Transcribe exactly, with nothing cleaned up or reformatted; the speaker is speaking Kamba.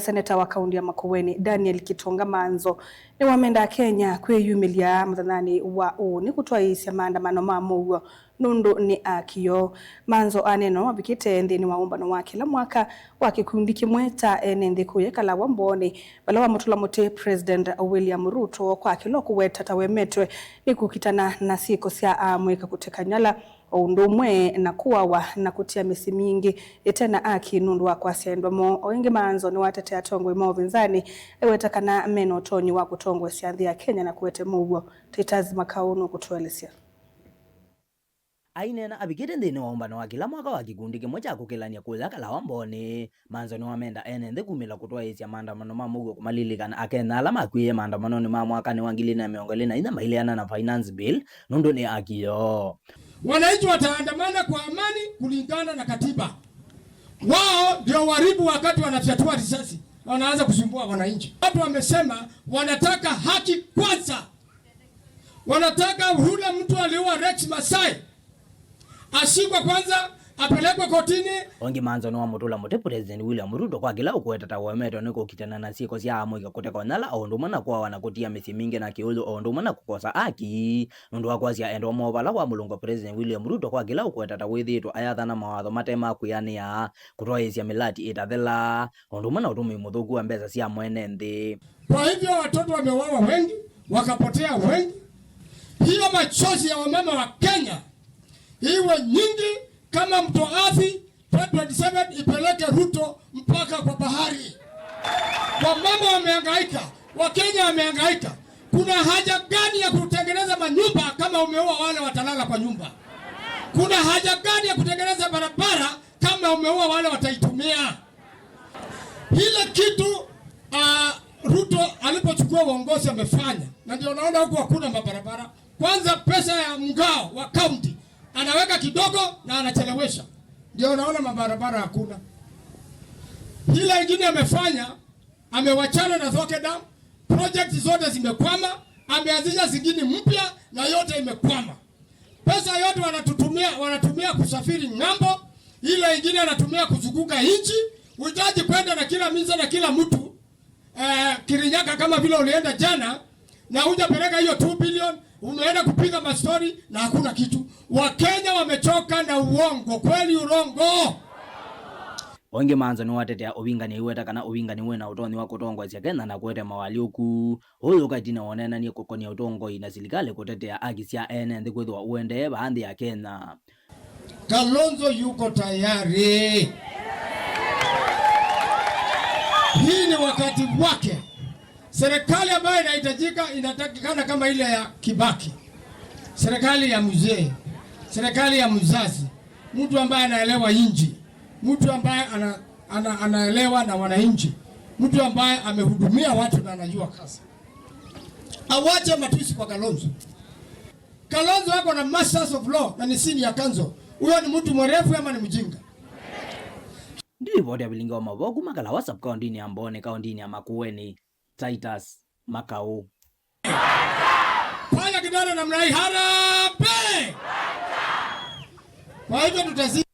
Seneta wa kaunti ya Makueni, Daniel Kitonga Manzo, nĩwamenda Akenya kwĩyumĩlya mũthenyanĩ wa ũũ nĩ kũtwaĩĩsya maandamano ma mũuo nũndũ nĩ akio. Manzo aneena ũũ avikĩte nthĩnĩ wa ũmbano wa kĩla mwaka wa kĩkundi kĩmwe kya ene nthĩ kũya Kalawa Mbooni, vala wamũtũla mũtĩ President William Ruto kwa kĩla ũkũweta ta wemetwe nĩ kũkitana na syĩko sya amũika kũteka nyala, o ũndũ ũmwe na kũawa na kũtia mĩsyĩ mingĩ ĩte na aki nũndũ wa kwasya endwa moo. O ĩngĩ, Manzo nĩwatetea atongoi ma ũvĩnzanĩ, eweta kana mena ũtonyi wa kũtongoesya nthĩ ya Kenya na kũete mũuo. Titus Makau nũkũtũelesya. Aineena avikĩte nthĩnĩ wa ũmbano wa kĩla mwaka wa kĩkundi kĩmwe kya kũkĩlany'a kũya Kalawa Mbooni, Manzo nĩwamenda ene nthĩ kumĩla kũtwaĩĩsya maandamano ma mũuo kũmalilikana Akenya ala makw'ĩĩe maandamanonĩ ma mwakanĩ wa ngili ilĩ na mĩongo ĩlĩ na inya maileana na Finance Bill nũndũ nĩ akio. Wananchi wataandamana kwa amani kulingana na katiba. Wao ndio waribu wakati wanafyatua risasi, wanaanza kusumbua wananchi. Watu wamesema wanataka haki kwanza. Wanataka yule mtu aliua Rex Masai ashikwe kwanza, apelekwe kotini. O ĩngĩ, Manzo nĩwamũtũla mũtĩ President William Ruto kwa kĩla ũkũweta ta wemetwe nĩ kũkitana na syĩko sya amũika kũtekwa nyala, o ũndũ ũmwe na kũawa na kũtia mĩsyĩ mingĩ na kĩũyũ, o ũndũ ũmwe na kũkosa aki nũndũ wa kwasya endwa moo vala wamũlũngwa President William Ruto kwa kĩla ũkũweta ta wĩthĩĩtwe ayathana mawatho mate ma kwĩanĩa, kũtwaĩĩsya mĩlati ĩtathela, o ũndũ ũmwe na ũtũmĩi mũthũku wa mbesa sya mwene nthĩ. Kwa hivyo watoto wameuawa wengi, wakapotea wengi. Hiyo machozi ya wamama wa Kenya iwe nyingi kama mto Athi, twenty twenty-seven ipeleke Ruto mpaka kwa bahari. Wamama wamehangaika, Wakenya wamehangaika. Kuna haja gani ya kutengeneza manyumba kama umeua wale watalala kwa nyumba? Kuna haja gani ya kutengeneza barabara kama umeua wale wataitumia? Ile kitu, ah, Ruto alipochukua uongozi amefanya, na ndio naona huku hakuna mabarabara. Kwanza pesa ya mgao wa county anaweka kidogo na anachelewesha, ndio naona mabarabara hakuna. Ile ingine amefanya, amewachana na Thoke Dam, project zote zimekwama, ameanzisha zingine mpya na yote imekwama. Pesa yote wanatutumia, wanatumia kusafiri ng'ambo, ile ingine anatumia kuzunguka nchi. Uhitaji kwenda na kila misa na kila mtu, eh, Kirinyaga kama vile ulienda jana, na hujapeleka hiyo two billion, umeenda kupiga mastori na hakuna kitu. Wakenya wamechoka na uongo, kweli urongo? O ĩngĩ, Manzo nĩwatetea ũvingani, aiweta kana ũvingani wĩ na ũtonyi wa kũtongoesya Kenya na kũete mawalyũku. Ũyũ ũka ĩtina wa ũneenany'a kũkonĩa ũtongoi na silikalĩ kũtetea aki sya ene nthĩ kwĩthĩwa ũendee vaa nthĩ ya Kenya. Kalonzo yuko tayari. Hii ni wakati wake. Serikali ambayo inahitajika, inatakikana kama ile ya Kibaki. Serikali ya mzee, serikali ya mzazi, mtu ambaye anaelewa nchi, mtu ambaye ana, ana, anaelewa na wananchi, mtu ambaye amehudumia watu na anajua kazi. Awache matusi kwa Kalonzo. Kalonzo ako na Masters of Law na ni senior counsel. Huyo ni mtu mwerevu ama ni mjinga? Nĩ ripoti ya vilingi wa mavoo kuma Kalawa sub-kaunti-inĩ ya Mbooni, kaunti-inĩ ya Makueni, Titus Makau. Fanya kidole namna hii, harambee! Kwa hivyo tutazidi